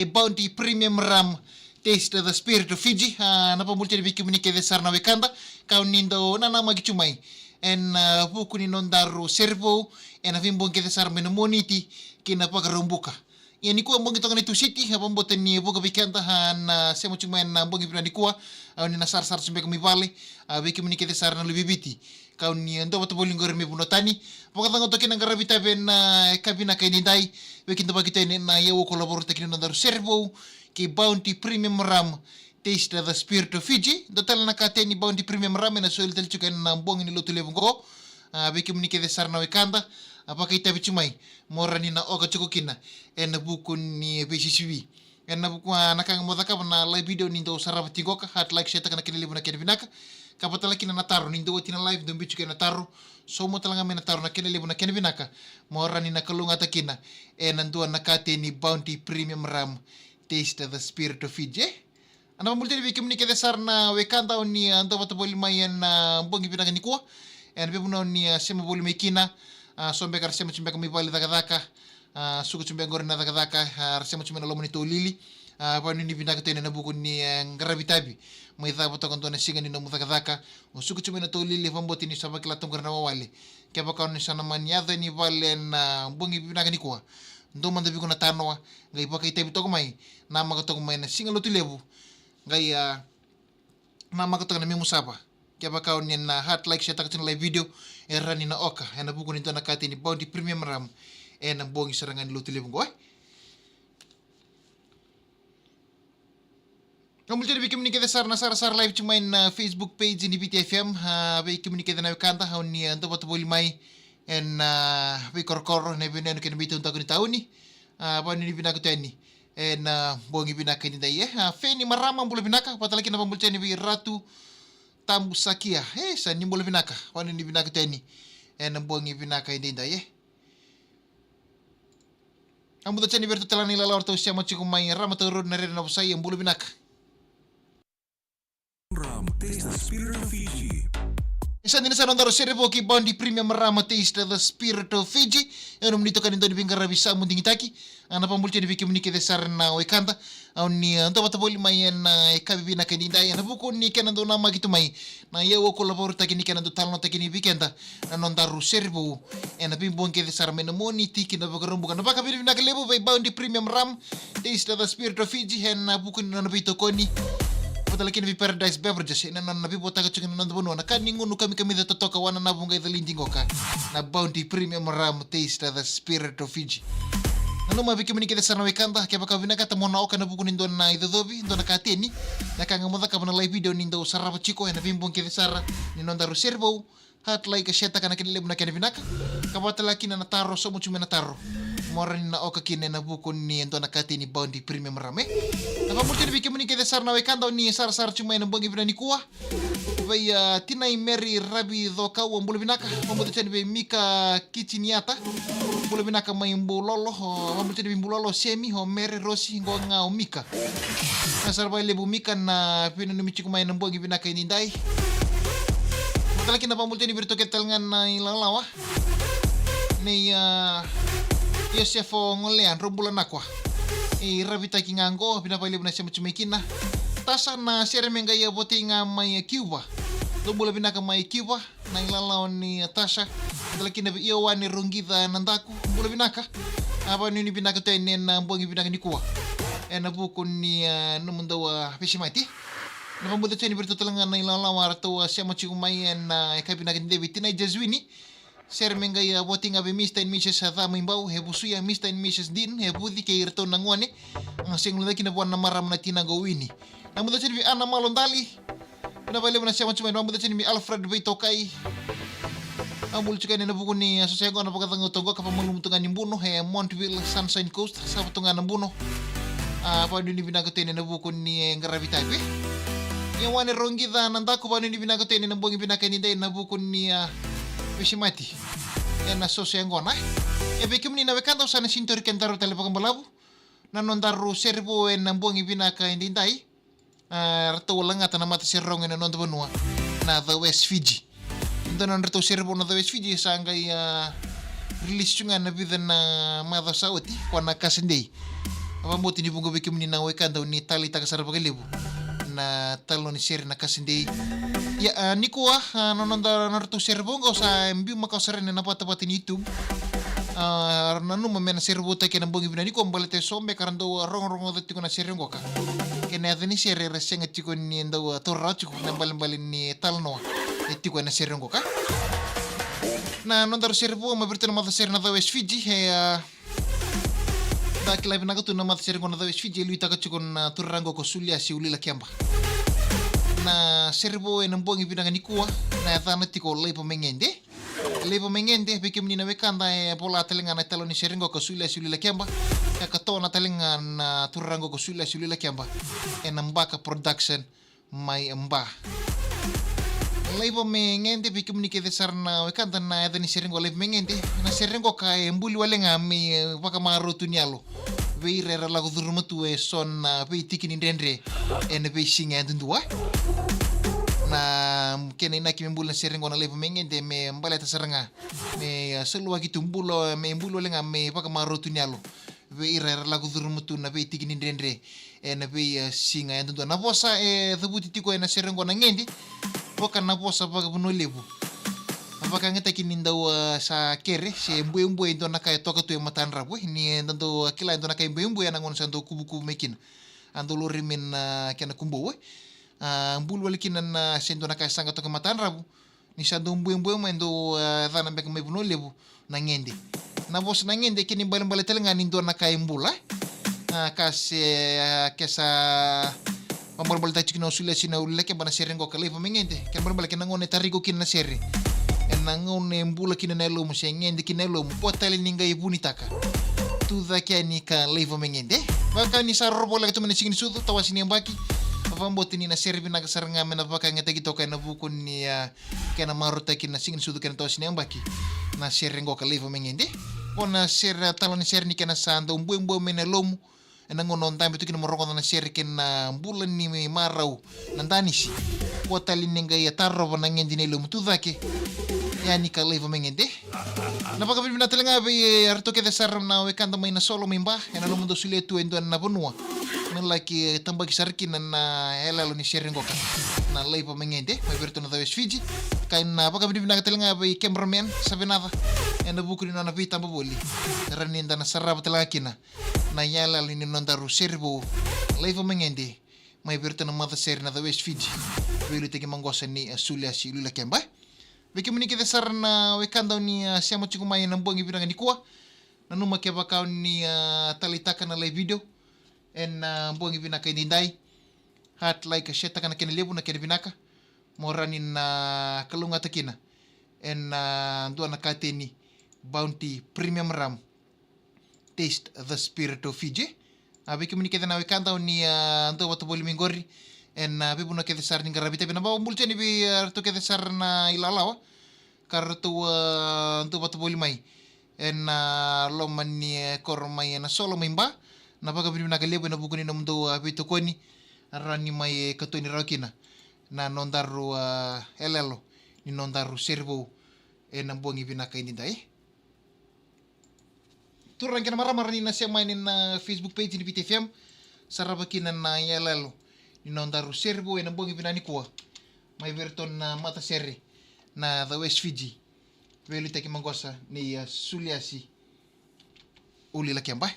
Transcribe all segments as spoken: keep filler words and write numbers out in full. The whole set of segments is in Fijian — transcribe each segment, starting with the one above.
Bounty Premium Rum, Taste the Spirit of Fiji. A, na vabula tale vei kemuni kece sara na wekada, kau ni dau nanamaki tu mai ena, a, vuku ni nodaru sere vou ena veibogi kece sara mai na Moniti ki na Vakaraubuka. Ia nikua bogi toka ni Tusiti, a, vabota ni vuka vei keda, a, na sema tu mai na bogi vinaka nikua, a, ni na sarasara tu beka mai vale, a, vei kemuni kece sara na luve i Viti. Kau ni dua vata voli qori me vanua tani. Vakacagau toka kina qaravi tavi ena, e, ka vinaka edaidai. Vei keda vakitene na iyau ko lavaruta kina nodaru sere vou kei Bounty Premium Rum, Taste the Spirit of Fiji. Dua tale na kateni Bounty Premium Rum ena soli tale tiko ena bogi ni Lotulevu qo. A, vei kemuni kece sara na wekada, a, vakaitavi tu mai mo rawa ni na oka tiko kina ena vuku ni veisisivi. Ena vuku, a, na ka ga mo cakava na live video ni dau sarava tiko oka, heart, like, share taka na kena levu na kena vinaka. Ka vata tale kina na taro, ni dau oti na live dau biu tiko ena taro. Sauma tale ga mai na taro na kena levu na kena vinaka mo rawa ni na kalougata kina ena dua na kateni Bounty Premium Rum, Taste the Spirit of Fiji. A, na vabula tale vei kemuni kece sara na wekada o ni, a, dua vata voli mai ena, a, bogi vinaka nikua. Ena veivanua o ni, a, sema voli mai kina, a, so beka ra sema tu beka mai vale cakacaka, a, suka tu beka qori na cakacaka, a, ra sema tu mai na loma ni taulili. A, vakanuinui vinaka tu yani ena vuku ni, e, qaravi tavi mai cava toka dua na siga ni nomu cakacaka. O suka tu mai na taulili, vakabauta ni sa vakila toka qori na wawale. Kevaka o ni sa na mani yaco yani vale ena, a, bogi vinaka nikua, dua mada vei iko na tanoa, qai vakaitavi toka mai, namaka toka mai na siga Lotulevu. Qai, a, namaka toka na memu sava. Kevaka o ni na heart, like, share taka tu na live video, e rawa ni na oka ena vuku ni dua na kateni Bounty Premium Rum ena bogi sara ga ni Lotulevu qo, e. Ka bula tale vei kemuni kece sara na sarasara live tu mai na Facebook page ni Viti F M, a, vei kemuni kece na wekada o ni, a, dua vata voli mai ena, a, veikorokoro, na veiyanuyanu kei na veitaudaku ni tauni. A, vakanuinui vinaka tu yani ena, a, bogi vinaka edaidai, e. A, Feni Marama, bula vinaka, vata tale kina vabula tu yani vei Ratu Tabu Sakia. E, sa ni bula vinaka, vakanuinui vinaka tu yani ena bogi vinaka edaidai, e. A, bula tu yani vei iratou tale ga na ilala eratou sema tiko mai Ramatau Road, na Rere Navusai, e, bula vinaka. Rum, taste the spirit of Fiji. Ni sa dina sara nodaru sere vou kei Bounty Premium Rum, Taste the Spirit of Fiji. E, nomuni itokani dau ni veiqaravi Samu Digitaki. A, na vabula tu yani vei kemuni kece sara na wekada o ni, a, dua vata voli mai ena, a, yakavi vinaka edaidai ena vuku ni kena dau namaki tu mai na iyau ko lavaruta kina, kena dau talanoataki kina vei keda na nodaru sere vou ena veibogi kece sara mai na Moniti ki na Vakaraubuka. Na vakavinavinaka levu vei Bounty Premium Rum, Taste the Spirit of Fiji, ena vuku ni nona veitokoni, vata tale kina vei Paradise Beverages ena nona veivotaka tiko na noda vanua na ka ni gunu kamikamica totoka, wananavu qai calidi qoka. Na Bounty Premium Rum, Taste the Spirit of Fiji. Nanuma vei kemuni kece sara na wekada, kevaka vinakata mo na oka ena vuku ni dua na icocovi, dua na kateni, na ka ga mo cakava na live video ni dau sarava tiko ena veibogi kece sara ni nodaru sere vou, heart, like, share taka na kena levu na kena vinaka. Ka vata tale kina na taro, sauma tu mai na taro mo rawa ni na oka kina ena vuku ni dua na kateni Bounty Premium Rum, e. Na vabula tu yani vei kemuni kece sara na wekada o ni sarasara tu mai ena bogi vinaka nikua. Vei, a, tinai Mary Ravi Cokau, bula vinaka. Vabula tu yani vei Mika Kitiniata, bula vinaka mai Bulolo. O, vabula tu yani vei Bulolo, Semi, o Mary, Rosi, qo ga o Mika. Na sara vakalevu Mika na veinanumi tiko mai ena bogi vinaka edaidai. Vata tale kina vabula tu yani vei iratou kece tale ga na ilawalawa nei, a, Iosefo Golea, drau bula nakua. E, Ravitaki ga qo, vinaka vakalevu na sema tu mai kina. Tasa, na sere me qai a votei ga mai Cuba. Drau bula vinaka mai Cuba. Na ilawalawa nei, a, Tasa. Vata tale kina vei Ioane Roqica Nadaku, bula vinaka. A, vakanuinui vinaka tu yani ena bogi vinaka nikua ena vuku ni, a, nomudou, a, veisemati. Na vabula tu yani vei iratou tale ga na ilawalawa eratou a sema tiko mai ena, a, yakavi vinaka edaidai, vei tinai Jaswini. Sere me qai a votei ga vei Mister and Missus Ca mai Bau, e Vusuya, Mister and Missus Dean, e Vuci kei iratou na gone. A, sega ni guilecava kina vua na marama na tina qo, Wini. Na vabula tu yani vei Ana Malodali. Vinaka vakalevu na sema tu mai, na vabula tu yani vei Alfred Veitokai. A, bula tu yani ena vuku ni, a, soso yaqona, vakacagau toka qo ka vakamalumu tu ga ni Buno, e Montville, Sunshine Coast, sava tu ga na Buno. A, vakanuinui vinaka tu yani ena vuku ni, e, qaravi tavi. Ioane Roqica Nadaku, vakanuinui vinaka tu yani ena bogi vinaka edaidai ena vuku ni, a, veisemati ena soso yaqona. E, vei kemuni na wekada, au sa na sega ni tauri kedaru tale vakabalavu na nodaru sere vou ena bogi vinaka edaidai. A, ratou a lagata na matasere rogo ena noda vanua na The West Fiji. Dua na nodratou sere vou na The West Fiji sa qai, a, release tu ga ena vica na macawa sa oti, ko na Kasadei. Vakabauta ni vuqa vei kemuni na wekada ni taleitaka sara vakalevu na talanoa ni sere na Kasadei. Ia, a, nikua, a, na noda, na nodratou sere vou qo sa biu makawa sara ena vatavata ni YouTube. A, nanuma me na sere vou taki ena bogi vinaka nikua baleta eso beka ra dau rogorogoca tiko na sere qoka. Kei na yaca ni sere era sega tiko ni dau, a, taura rawa tiko na balebale ni talanoa e tiko ena sere qoka. Na nodaru sere vou mai vei iratou na matasere na Cau West Fiji, e, a, da kila vinaka tu na matasere qo na Cau West Fiji, e liutaka tiko na turaga qo ko Suliasi Ulilakeba. Na sere vou ena bogi vinaka nikua, na yacana tiko Laiva mai Gede. Laiva mai Gede, vei kemuni na wekada e vola tale ga na italanoa ni sere qo ko Suliasi Ulilakeba. Ka katoa na tale ga na turaga qo ko Suliasi Ulilakeba. Ena Baka Production mai Ba. Laiva mai Gede, vei kemuni kece sara na wekada na yaca ni sere qo Laiva mai Gede. Na sere qo ka e buli wale ga me, e, vakamarau tu ni yalo vei ira era lako curuma tu eso na veitiki ni dredre ena veisiga yadudua. Na kena inaki me buli na sere qo na Laiva mai Gede me baleta sara ga me, e, saluaki tu bula, me buli wale ga me vakamarau tu ni yalo vei ira era lako curuma tu na veitiki ni dredre ena vei, e, siga yadudua. Na vosa e cavuti tiko ena sere qo na Gede, vaka na vosa vakavanua levu. A vakayagataki ni dau, e, sa kere se buebue e dua na ka e toka tu e matadravu, e, ni, e, da dau, e, kila e dua na ka e buebue ena gauna sa dau kuvukuvu mai kina. A dau lori mai na kena kubou, e. A buli wale kina na se dua na ka e saqa toka e matadravu. Ni sa dau buebue mai dau, e, yacana beka mai Vanua Levu na Gede. Na vosa na Gede kena ibalebale tale ga ni dua na ka e bula. A, ka se, a, ke sa vabalebale tiko na Suliasi na Ulilakeba na sere qo ka Laiva mai Gede. Kena ibalebale kena gauna e tara iko kina na sere. Ena gauna e bula kina na yalomu se gede kina na yalomu. Vua tale ni qai vunitaka. Tu cake yani ka Laiva mai Gede. Vaka ni sa roro voleka tu mai na siga ni sucu, tawasi ni yabaki. Vakabauta ni na sere vinaka sara ga me na vakayagataki toka ena vuku ni, a, kena marautaki na siga ni sucu kei na tawasi ni yabaki. Na sere qo ka Laiva mai Gede. Qo na sere, a, talanoa ni sere ni kena sa dau buebue mai na yalomu. Ena gauna o dabe tu kina mo rogoca na sere kei na bula ni marau na danisi. Vua tale ni qai tarova na gede ni yalomu tu cake. Yani ka Laiva mai Gede. Na vakavinavinaka tale ga vei, e, iratou kece sara na wekada mai Nasolo mai Ba. Ena nomudou solia tu e dua na vanua me laki, e, tabaki sara kina na, na iyaloyalo ni sere qoka. Na Laiva mai Gede, mai vei iratou na Cau West Fiji. Ka na vakavinavinaka tale ga vei cameraman, Savenaca. Ena vuku ni nona veitaba voli. Rawa ni da na sarava tale ga kina na iyaloyalo ni nodaru sere vou. Laiva mai Gede, mai vei iratou na matasere na Cau West Fiji. Veiliutaki maqosa nei, e, Suliasi Ulilakeba. Vei kemuni kece sara na wekada ni, a, sema tiko mai ena bogi vinaka nikua. Nanuma kevaka o ni, a, taleitaka na live video ena, a, bogi vinaka edaidai. Heart, like, share taka na kena levu na kena vinaka. Mo rawa ni na kalougata kina ena, a, dua na kateni Bounty Premium Rum. Taste the spirit of Fiji. A, vei kemuni kece na wekada o ni, a, dau vata voli mai qori ena, a, veivanua kece sara ni qaravi tavi. Na vakabula tiko yani vei, a, iratou kece sara na ilawalawa ka ratou, a, dau vata voli mai ena, a, loma ni, e, koro mai Nasolo mai Ba. Na vakavinavinaka levu ena vuku ni nomudou, a, veitokoni. Rawa ni mai, e, katoni rawa kina na nodaru, a, iyaloyalo ni nodaru sere vou ena bogi vinaka edaidai. Turaga kei na marama, rawa ni na sema yani na Facebook page ni Viti F M. Sarava kina na iyaloyalo ni nodaru sere vou ena bogi vinaka nikua. Mai vei iratou na matasere na Cau West Fiji. Veiliutaki maqosa nei, a, Suliasi Ulilakeba.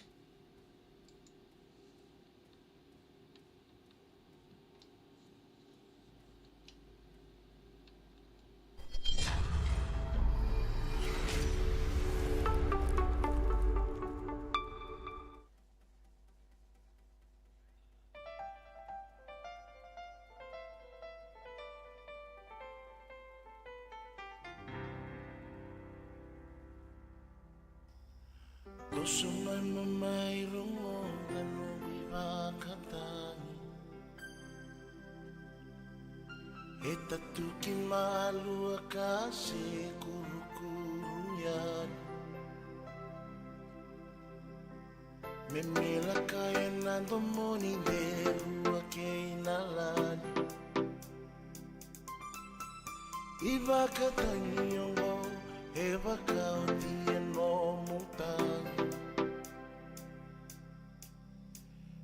Toso mai mo mai rogoca noqu ivakatagi. E tatuki malua ka se kurukuru yani. Me milaka ena domoni de rua kei na lani. Ivakatagi oqo e vakaoti e nomu tagi.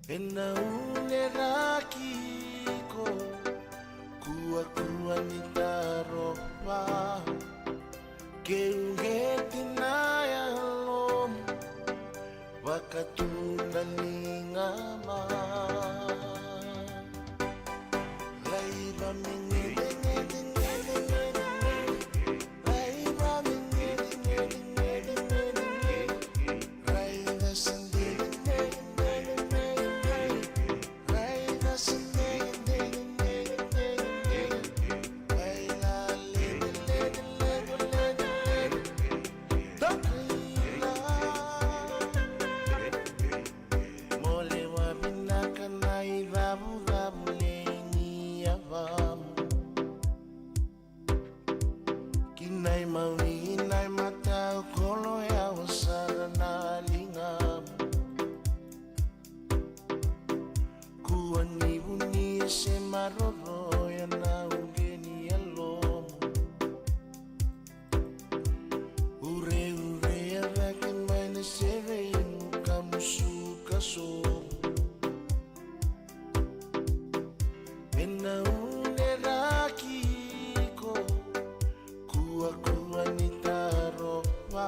Ena uneraki iko, kuakua ni tarofa, keu qeti na yalomu, vakatudaliga mai. Laiva me gede, gede, gede, gede, gede. Laiva me gede, gede, gede, gede, gede. Raica se dede, dede, dede, dede, dede. Raica se dede, dede, dede, dede, dede. Baila leve, leve, leve, leve, leve. Toka i la. Mo lewa vinaka na icavucavu lewe ni yavamu. Ki na imawi, na imatau, kolo yawa sara na ligamu. Kua ni vunia se maroroya na uqe ni yalomu. Ureure a cake mai na sere imu ka musuka sobu. Ena uneraki iko, kuakua ni tarofa,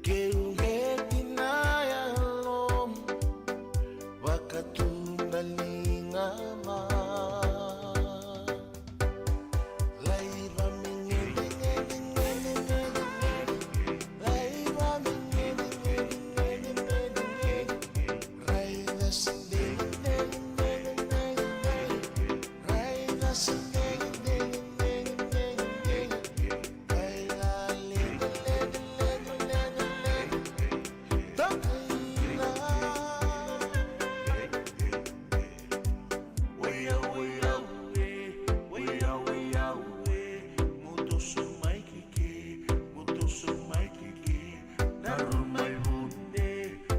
keu qeti na yalomu, vakatudaliga mai. Oia, oia, ue, oia, oia, ue, mo toso mai ki ke, mo toso mai ki ke. Daru mai vude,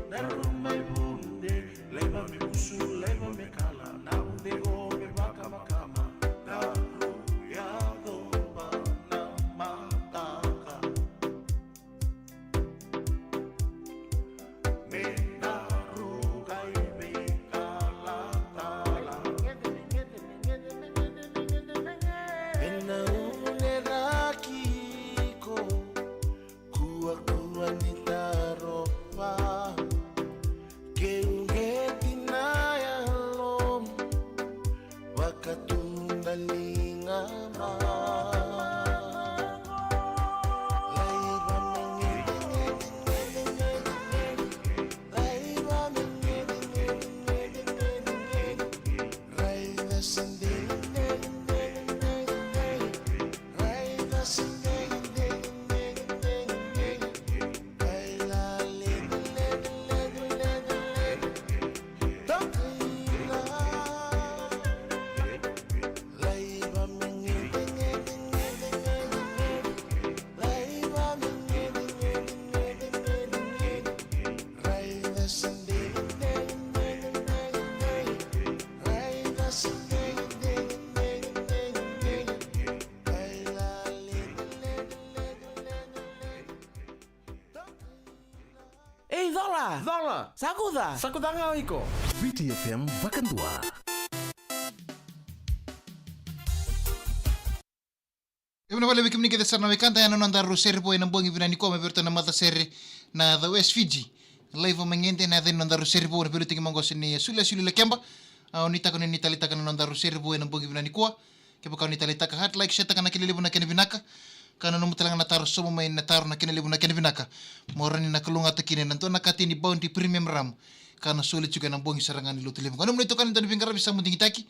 daru mai vude. Laiva me kusu, laiva me kala. Na vude qo me vakamakama. Daru yacova na mataka. Me daru qai veitalatala. Ena uneraki iko, kuakua ni tarofa, keu qeti na yalomu, vakatudaliga mai. Laiva me gede, gede, gede, gede, gede. Laiva me gede, gede, gede, gede, gede. Raica se dede, dede, dede, dede, dede. Raica se dede, dede, dede, dede, dede. Baila leve, leve, leve, leve. Toka i la. Laiva me gede, gede, gede, gede, gede. Laiva me gede, gede, gede, gede, gede. Raica se dede, dede, dede, dede, dede. Raica se dede, dede, dede, dede, dede. Baila leve, leve, leve, leve, leve. Ei, cola! Cola! Sa kuca! Sa kuca ga o iko! Viti F M vakadua. Kemuni vale, vei kemuni kece sara na wekada, ena noda rau sere vou ena bogi vinaka nikua, mai vei iratou na matasere na The West Fiji. Laiva mai gede na yaca ni noda rau sere vou, na veiliutaki maqosa nei Suli, Suli Lakeba. A, o ni taka ni, ni taleitaka na noda rau sere vou ena bogi vinaka nikua. Kevaka o ni taleitaka, heart, like, share taka na kena levu na kena vinaka. Ka na nomu tale ga na taro, sauma mai na taro na kena levu na kena vinaka. Mo rawa ni na kalougata kina ena dua na katini Bounty Premium Rum. Ka na soli tiko ena bogi sara ga ni Lotulevu. Ka nomu na itokani dau ni veiqaravi Samu Digitaki.